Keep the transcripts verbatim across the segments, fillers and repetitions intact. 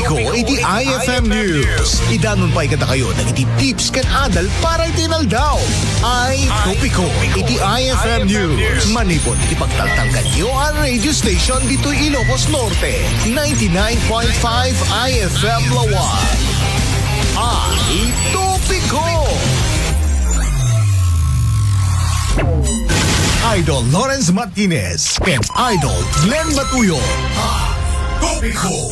Ko iti I F M News. Idanon pay kadakayo dagiti tips ken adal para iti inaldaw. Ay topiko iti I F M News. Manipud iti pagtaltalkanyo a radio station ditoy Ilocos Norte, ninety-nine point five I F M Lawan. Ay topiko. Idol Lawrence Martinez and Idol Glenn Matuyo. Topiko.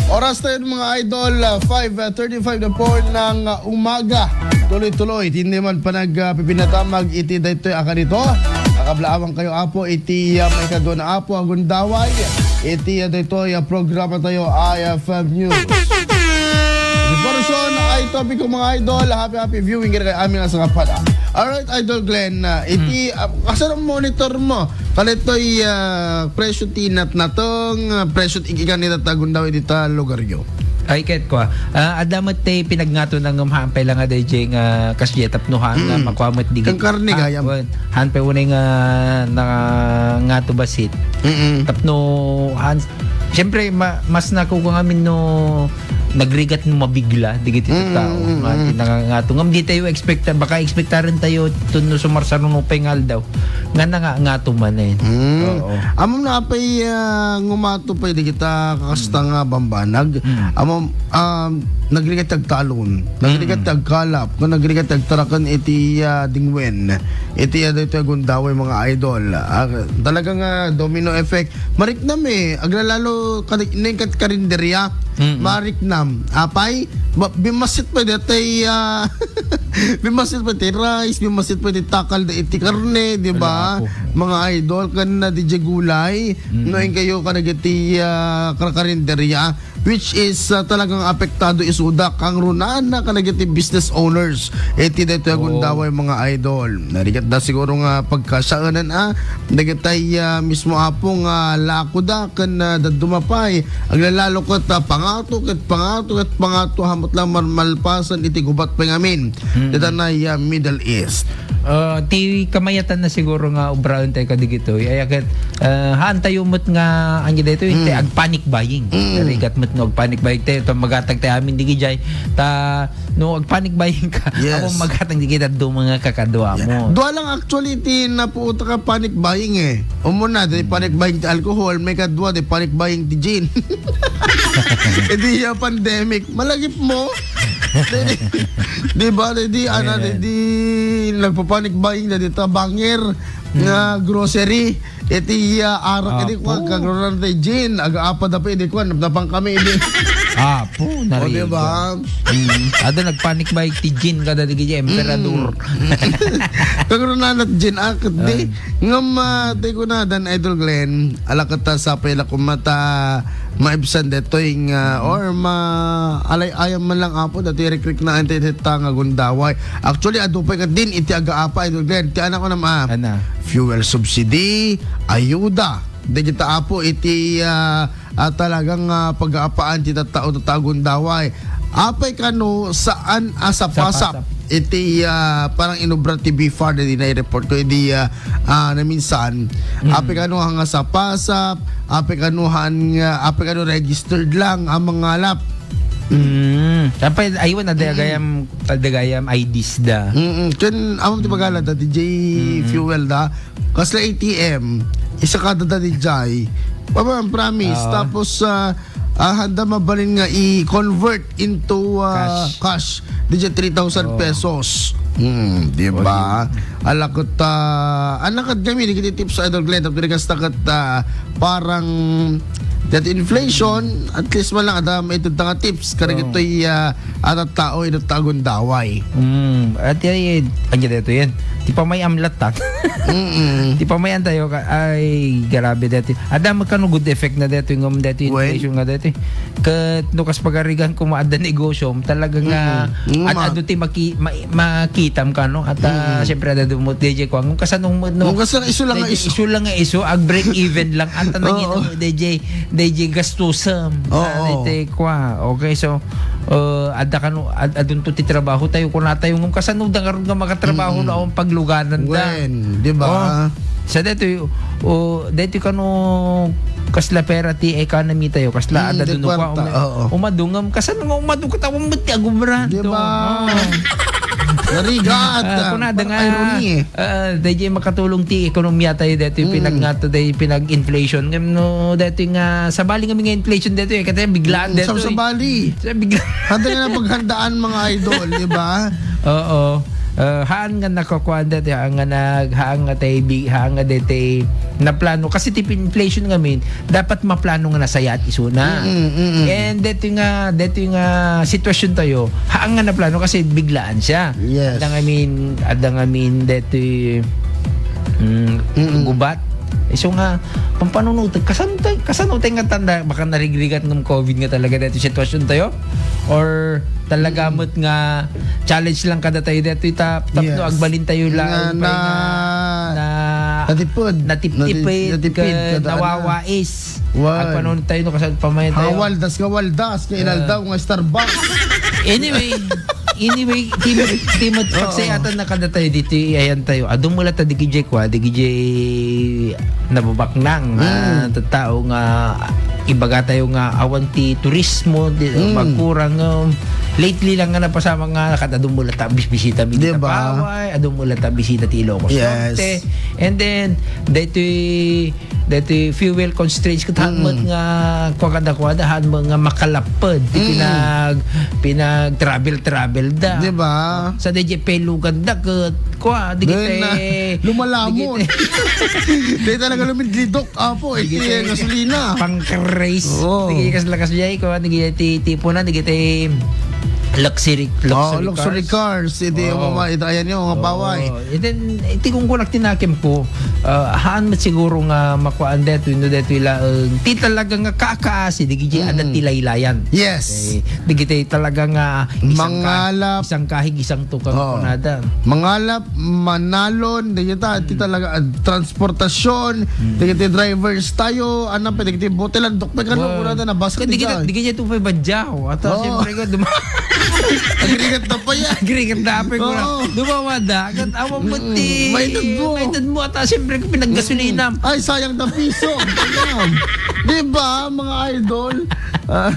Oras tayo, mga idol, ah, five thirty-five na po ng, ah, umaga. Tuloy-tuloy, hindi man pa nagpipinatamag iti daytoy a kanito. Kakablaawan kayo, Apo, iti, ah, maikadua na Apo a gundaway. Iti, ah, daytoy, ah, programa tayo, I F M News. Di portion, ay topiko, mga idol. Happy, happy viewing kay amin nga sangapada. Alright, Idol Glenn, ah, iti, ah, kasano monitor mo? Kalitoy, ah, presyo ti natnateng, ah, presyo ti ikan ni Tata Gundaway dita lugaryo. Ay, ket kwa. Ah, adda met ti pinagngato na ngem haan pay lang nga D J nga kasdiay tapno haan nga Mm. makwa met digit. Kang karne, Ah, gayam. wen. Haan pay unay nga nangangato bassit. Mm-mm. Tapno haan, siyempre, ma-, mas nakukuha ngamin no nagrigat no mabigla digiti Mm, tao mm, nga mm. ti nangangato. Ngem di tayo ekspekta-, baka ekspektaren tayo tun no sumarsaruno pay nga aldaw nga nangangato manen. Mm. Oo. Ammom no apay, ah, ngumato pay digita kakasta Mm. nga bambanag. Mm. Ammom, um, nagrigat ti agtalon, nagrigat Mm. ti agkalap, ken nagrigat ti agtaraken iti, ah, dingwen. Iti, ah, daytoy a gundaway, mga idol. Ah, talaga nga domino effect. Mariknam, eh. Aglalalo, kadi-, nen kat karinderya, Mm. mariknam. Apay, ma-, bimmasit pay daytoy, ah, bimmasit pay ti rice, bimmasit pay ti takal da iti karne, di ba? Ala, apo. Mga idol, ken na di jay gulay, Mm. no, inkayo kadagiti, ah, karkarinderya, which is, ah, talagang apektado isuda, kangrunaan na kadagiti business owners. Iti daytoy a Oo. gundaway, mga idol. Narigat da siguro nga pagkasaenan, ah, dagitay, ah, mismo apo nga lakoda ken, ah, dadduma pay. Aglalalo ket, ah, pangato ket pangato ket pangato, hamot lang mar-, malpasen iti gubat pay ngamin. Mm. Dita na, ah, Middle East. Ah, ti kamayatan na siguro nga obraen tayo kadigitoy. Ay, ket, ah, haan tayo met nga, anya daytoy, ti Mm. agpanic buying. Mm. Narigat met no agpanic buying tayo, ta magatag tayo amin digi jay. Ta, no agpanic buying ka, Yes. ako magatag digi ta duma nga kakadua Yeah. mo. Dua lang actually ti napuot ka panic buying, eh. Umuna, di Mm. panic buying ti alcohol, maikadua, di panic buying ti gin. Iti, ah, pandemic, malagip mo. Di, di, di ba, di, di, ana, di, Ayan. di, nagpa-panic buying na dita, banger, Mm. nga grocery. Iti, ah, arak, iti, Apo. kwan, kagrunan ti gin, aga-apa da pa, iti, kwan, napnapan kami, iti. Apo, O, di narigat. ba? Mm. Ada nagpanic buying ti gin, kada di kaya, emperador. Mm. Kagrunan at gin, ah, ket di. Ay. Ngem, ah, ti kunadan, Idol Glenn, ala ket ta sapay la koma ta maibsan detoy nga, Mm. or ma-, alay-ayam man lang, Apo, datoy rikriknaan ti deta nga gundaway. Actually, adu pay ket din iti aga-apa, Idol Glenn. Ti anak ko naman, ah, Ana? fuel subsidy, ayuda. Dagita, Apo, iti, ah, ah, talagang, ah, pag-aapaan ti tattao, tattao gundaway. Apay kano saan a sapasap Sapasap. iti, ah, parang inubra ti BIFAR, di na i-report ko, idi, ah, ah, na minsan. Mm. Apay kano nga sapasap, apay kano han nga, apay kano registered lang ang mangalap. Mm. Apay, aywan, adda Mm. gayam, adda gayam I Ds da. Mm-mm. Ken, amam ti bagala da, D J Mm. Fuel da. Kasla A T M, isakada da di jay. Pama, promise. Oo. Tapos, ah, ah, handa mabalin nga i-convert into, ah, Cash. cash. Di jay three thousand Oo. pesos. Hmm, di O, ba? di. Alakot, ah, anakad kami, di kita tips, Idol Glenn. Tapos di kasta kat, ah, parang that inflation, at least man lang, ada maitud nga tips. Karang Oo. ito'y, ah, at at tao, ito tagundaway. Mm, at ay, anya dito yan. Ti pa may amlat ta. Mm-mm. Ti pa may antayo ka, ay, grabe dito. Ada magkano good effect na dito yung, um, dito yung Wen? inflation nga dito. Ket no kas pagarigan ko maadda negosyo, talaga nga Mm-mm. Nga at ma- adu ti maki-, ma-, makitam ka, no? At, ah, Mm-mm. siyempre, ada dumut D J ko. Ang kasano mo, no? Kung kasano isu lang nga Medyo isu. isu lang nga isu, ag break even lang. At ang Oo. nangino mo, D J, D J gastusem. Oo. Ah, ite kwa. Okay, so, uh, adda kano, ad-, adunto ti trabaho tayo, kuna tayo, ngem kasano da ngarud nga makatrabaho Mm-mm. na ang pagluganan da? Wen, di ba? Oh. Sa daytoy, o, daytoy kano kasla pera ti economy tayo, kasla Mm, adda ti duno kwarta, pa, um-, oo. Umadu ngem, kasano nga umadu ket awan met ti agumran, Di to? ba? Oo. Narigat, Ah, ah, kuna da parang nga, irony eh. Ah, dayjay makatulong ti ekonomiya tayo daytoy Mm. pinag-, nga to, day pinag-inflation. Ngem no, daytoy nga, sabali nga mi nga inflation daytoy, kaya biglaan Mm, daytoy. Sabsabali. Sa bigla- Handa nga napaghandaan, mga idol, di ba? Oo. Ah, haan nga nakakuan dati, haan nga nag-, haan nga tay bi-, haan nga dati naplano. Kasi ti inflation ngamin, dapat maplano nga nasayaat isuna. Mm, mm, mm. And dati nga, dati nga sitwasyon tayo, haan nga naplano kasi biglaan siya. Yes. Adda ngamin, adda ngamin dati, mm, Mm, mm. gubat. Isu nga, pampanunutan, kasano tay, kasano tay nga tanda, baka narigrigat ng covid nga talaga dati sitwasyon tayo? Or talaga Mm. met nga challenge lang kada tayo dati, ta-, tapno Yes. agbalin tayo lang, Nga pay nga na, na, natipid. natiptipid, Nati-, natipid ka, kada nawawais. Wan. Agpanon tayo, no, kasal pamay tayo. Hawaldas nga waldas, nga Ah. inaldaw nga Starbucks. Anyway, anyway, timot, timot, Oo. pagsayatan na kada tayo dito, ayan tayo. Adun mo lang ta, di gijay kwa, di gijay nababaknang, Mm. ah, tattao nga ibaga tayo nga awan ti turismo, di, Mm. magkurang, um, lately lang nga napasama nga, kat adun mo lang ta bis-, bisita mi Di ba? Tapaway, adun mo lang ta bisita ti Ilocos Yes. Norte. And then, daytoy, daytoy fuel constraints ket haan Mm. met nga kuan kadakuada, haan met nga makalapped ti Mm. pinag-, pinag-travel-travel da. Di ba? Sa dayjay pelugan da ket kua, di Then, kita, ah, lumalamon. di kita Di talaga lumidlidok, apo, eh, Di kita gasolina. pang-race. Oo. Di kita kas-, lakas jay, kua, di kita ti-, tipuna, di kita luxury, Oo, luxury luxury cars. cars. Iti Oo. mga, ito, ayan yung mga Oo. paway. And then, iti kung kunak tinakim ko, ah, haan met siguro nga makuan deto, no, deto ila, eh, ti talaga nga kakaasi, di giti Mm. adda ti laylayan. Yes. Eh, di giti talaga nga isang ka-, Mangalap. isang kahig, isang tukang Oo. kunada. Mangalap, manalon, di kita, ti Mm. talaga, ah, transportasyon, Mm. di giti drivers tayo, ano pa, di giti botelan, dok pa, kano, Wow. kunada, nabasa Kaya di di kita, dyan. di kita tupay badyaw. Ata, Oo. siyempre, ko, duma- Agrigat na pa yan. Agrigat na pa yan, Oo. Dumawa da. Kat awan mo Mm. ti, Maited mo. maited mo. Ata, siyempre, pinaggasolina. Mm. Ay, sayang na piso. Ayan. Di ba, mga idol? Ah,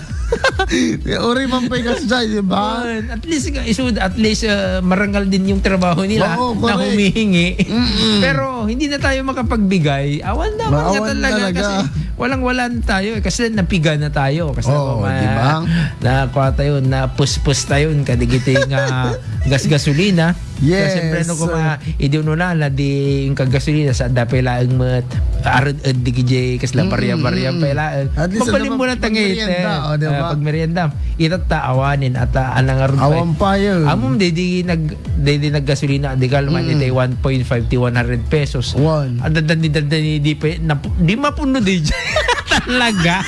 uri man pa ikas dyan, di ba? Yun. At least, nga, isud, at least, ah, marangal din yung trabaho nila Oo, na correct. humihingi. Mm-mm. Pero, hindi na tayo makapagbigay. Awan na, awan nga Maawan talaga talaga. kasi walang-wala na tayo eh, kasi napiga na tayo. Kasi Oo, ma-, di ba? nakuha tayo, napuspos tayo, kadigiti nga gas-gasolina. Yes. Kasi siyempre, no, kung ma-, idi ununana, di yung kagasolina, sa dapay laeng met, arad-ad di gijay, kasla Mm, barya-barya mm, mm. pay laeng. At least, Mabalin ano, mo na tangit, pagmerienda, eh. oh, di Ah, ba? pagmerienda. Itatta, awanin, ata, anang arud pa, Awan eh. pa yun. Amom, di, di nag-, di, di naggasolina, di ka naman Mm. iti one point five ti one hundred pesos. One. Ang dadani, dadani, di pa, nap-, di mapuno, di dyan. Talaga.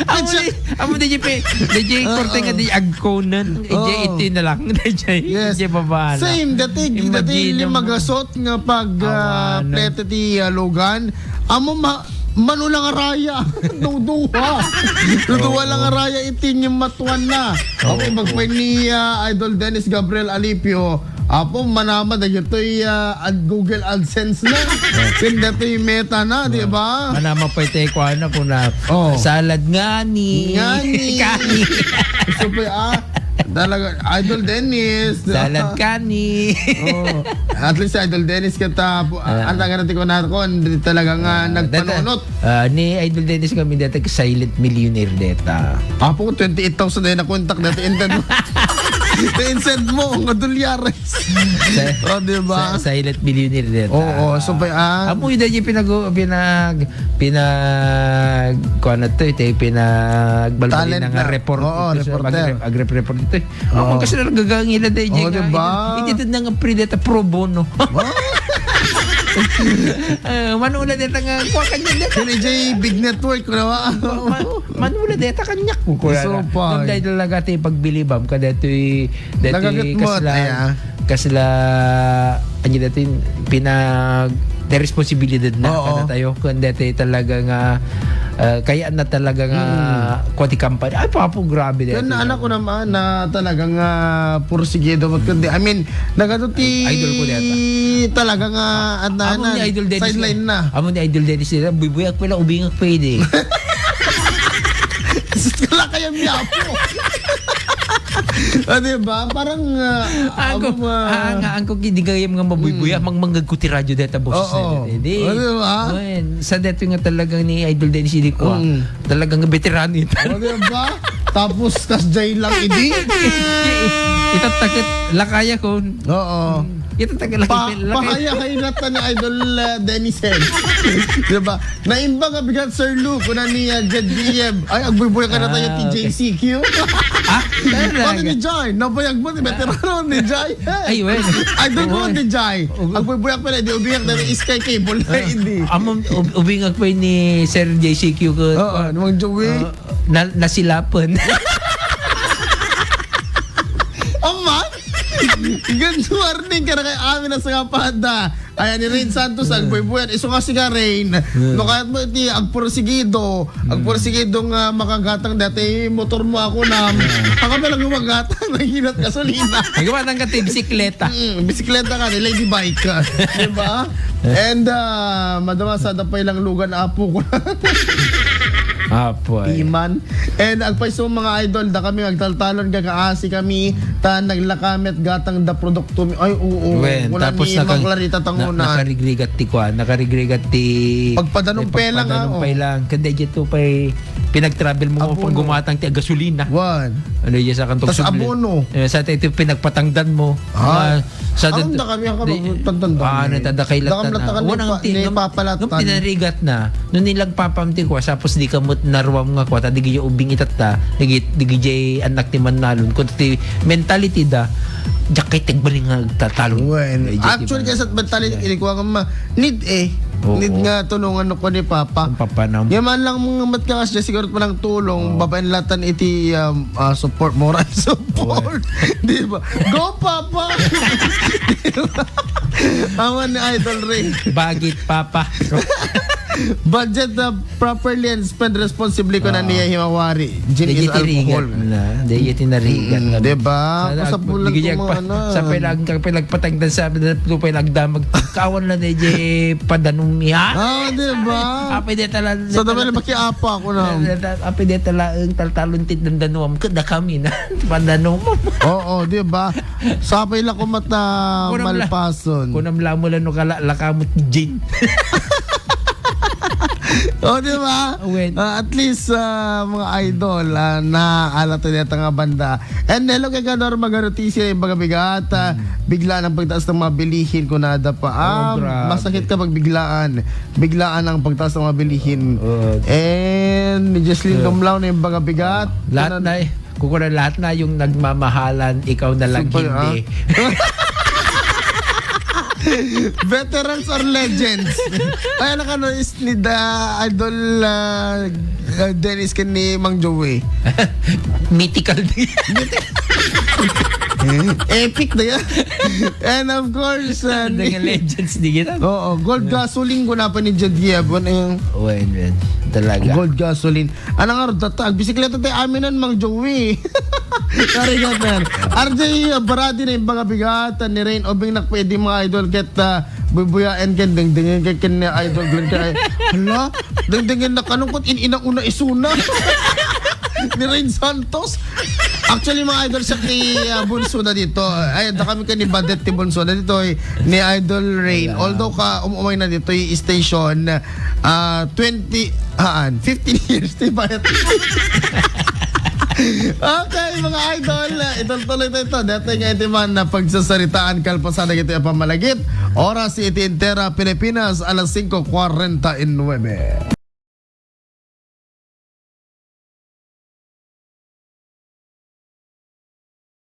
Amo At di, amo di, J P, di, J, Oo. korte nga di agkonan. Di, Oo. iti na lang. Di, J, Yes. di, babahala. Same, dati, dati Imagine mo. limagasot nga pag, ah, Awanan. plete ti, ah, lugan. Amo ma-, mano lang araya. Duduha. Duduha Oo. lang araya iti nga matuan na. Oo. Okay, magpay ni, ah, Idol Dennis Gabriel Alipio. Apo, manama dagitoy, ah, ad-, Google AdSense na. Ken datoy Meta na, di ba? Manama pa iti kuana kuna, Oh. salad ngani. Ngani. Kani. Gusto pa, ah, talaga, Idol Dennis. Salad kani. Oh. At least Idol Dennis kita, pu-, Ah. ang taga natin ko na ako, hindi talaga nga Ah, nagpanunot. data, ah, ni Idol Dennis kami dati silent millionaire data. Apo, twenty-eight thousand ay nakontak dati. Intan mo. Insan mo, nga dolyares. Sa-, Oh, di ba? sa-, silent millionaire data. Oo, so pa, ah. Amo yung dati pinag-, pinag-, pinag-, kuwan na to, ito yung pinagbalbalin Talent na nga na. report Oo, ito sa reporter. pag-, agrep-report ito eh. Oo. Ako kasi nagagangila dahil Oo, dyan di nga, ba? ito, ito na nga pre data pro bono. Wow. Eh, manula data nga, kuwan ka dyan data. Kung ijay big network, kunawa. Man-, manula data kanyak ko, kuwan Iso na. pa. Dahil talaga ti pagbilibam ka dato'y, dato'y Nagagat mo, kasla, taya. kasla, ano dato'y pinag-, Ti responsibilidad na, oo, kada tayo, kundi ti talaga nga, ah, kaya na talaga nga, mm, kuwan ti kampanya. Ay, papo, grabe. Kaya na, anak ko naman na talaga nga pursigido, but kundi, I mean, nagado ti idol ko deta. Talaga nga, ah, amo ni Idol Dennis sideline na. Amo ni Idol Dennis nila, buy-buyak pala, ubingak pwede. Sus, kala kaya mi apo. Ah, di ba? Parang, ah, ang ko, amo, ah, ah, nga, ang ko, di gayam nga mabuy-buya, mm, mangmanggag ko ti radyo deta boses, oo, na deta. Di. Oh, di ba? Wen, sa deta nga talagang ni Idol Dennis, di ko, ah, mm, talagang veterano ito. Oh, di ba? Tapos, kas jay lang, idi. Itatakit, lakaya ko. Oo. Mm. Itatakit, pa-, lakaya, lakaya. Pahayahay na ta ni Idol, ah, Dennis, eh. Di ba? Naimbag a bigat, Sir Lou, kuna ni, ah, Jed D M. Ay, agbuybuyak kada tayo, ah, okay. T J C Q. Ah, talaga? Ano ni Jai? Nabayag mo, ni veterano ni Jai. Ay, well. Ay, doon ko ni Jai. Oo. Agbuybuyak pala, di ubiyak na Sky Cable na, ah, hindi. Amo, ub-, ubingak pa ni Sir J C Q ko. Oo, ah, namang Joey. Ah, na-, nasilapan. Aman? Good morning, kada kay amin na sa kapada. Ayan, ni Rain Santos, mm, agbuybuyan. Isu nga siga, Rain. Mm. No, kayat mo iti agpursigido, mm, agpursigido nga makagatang dati motor mo ako na. Mm. Ako pala gumagatang, naghinat gasolina. Nagawatan ka ti bisikleta. Mm, bisikleta ka, ni lady bike ka. Di ba? And, ah, madama sa dapay lang lugan, apo ko. Apoy. Iman. And agpayso, mga idol, da kami agtaltalon, kakaasi kami, ta naglakamet gatang da produkto mi. Ay, oo. Wen, wala tapos ni naka-, Mang Clarita na-, tanguna. Nakarigrigat ti kuan, nakarigrigat ti pagpadanum pay lang, ah, pagpadanum pay lang. Kundi dito pay pinag-travel mo, abo, pag gumatang ti gasolina. Wan. Ano, yes, akong tas subli. Abono. Eh, sa ito pinagpatangdan mo. Ah. Sa aron da kami, ang di, kapag tantanda ah, kami. Ano, tanda kay Dakam latan, latan ah, ni wala pa-, ti, ni ngam-, Papa latan. Ngam pinarigat na, no nilagpapam ti kwa, sapos di kamot naruam nga kwa, ta di gaya ubing itatta, di gi-, di gaya anak ti mannalon, kun ti mentality da, diak kay tagbaling nga tatalon. Wen, di, di actually, man, kaysa mentality, yeah, ini kwa nga ma-, need eh. Oo. Need nga tulungan no ko ni Papa. Ang Papa nam. Yaman lang mga matkakas dyan, siguro pa ng tulong, oo, babaen latan iti, um, ah, support, moral support. Wen. Di ba? Go, Papa! Awan ni Idol Ray. Bagit, Papa. Budget na properly and spend responsibly ko na niya himawari. Gin is alcohol. Di iti narigat na. Di iti narigat na. Mm, di ba? Kasapulan ko mga ano. Sa pay lang, pay lang patangdan sa, sa pay lang damag. Kawan na di padanong niya. Ah, di ba? Apay di tala. Sa dami na makiapa ako na. Apay di tala, ang taltalon ti dandanuam. Kada kami na. Padanong mo. Oo, di ba? Sapay la ko mata malpason. Kunam la mo lang no kala, lakamo't gin. Oh, di ba? Wen. Ah, at least, ah, mga idol, ah, na ala to dito nga banda. And hello kay Ganor Magarutisi, yung baga bigat, ah, biglaan ang pagtaas ng mga bilihin, kunada pa. Ah, oh, grabe. Masakit kapag biglaan. Biglaan ang pagtaas ng mga bilihin. Oo. And ni Jesslyn Dumlao na yung baga bigat. Lahat na eh. Kukunan lahat na yung nagmamahalan, ikaw na lang hindi. Veterans or legends? Ay, anak, ano is ni da, Idol, ah, ah, Dennis ken ni Mang Joey? Mythical. Epic na yan. And of course, ah, the legends di kita. Oo, Gold Gasoline ko na pa ni Jed Yeb. Ano yung Wen, wen. Talaga. Gold Gasoline? Anang arda ta, agbisikleta ti aminan, Mang Joey. Karigat na yan. R J Baradi na yung mga bigatan ni Rain. Obing nakpwede, mga idol, ket, ah, bubuyaen ken dengdengen ken, ken ni Idol Glenn kay, hala, dengdengen na kanungkot in ina una isuna. Ni Rain Santos. Actually, mga idol, siya ti, ah, bunso na dito. Ay, da kami ka ni Badet ti bunso na dito, eh, ni Idol Rain. Wala. Although ka, um, umay na dito, yung station, ah, twenty, haan, fifteen years, di ba? Okay, mga idol, itultuloy tayo ito. Dati nga iti man na pagsasaritaan, kalpasan na ito yung pamalagit. Oras iti entera Pilipinas, alas singko kwarenta y nuebe.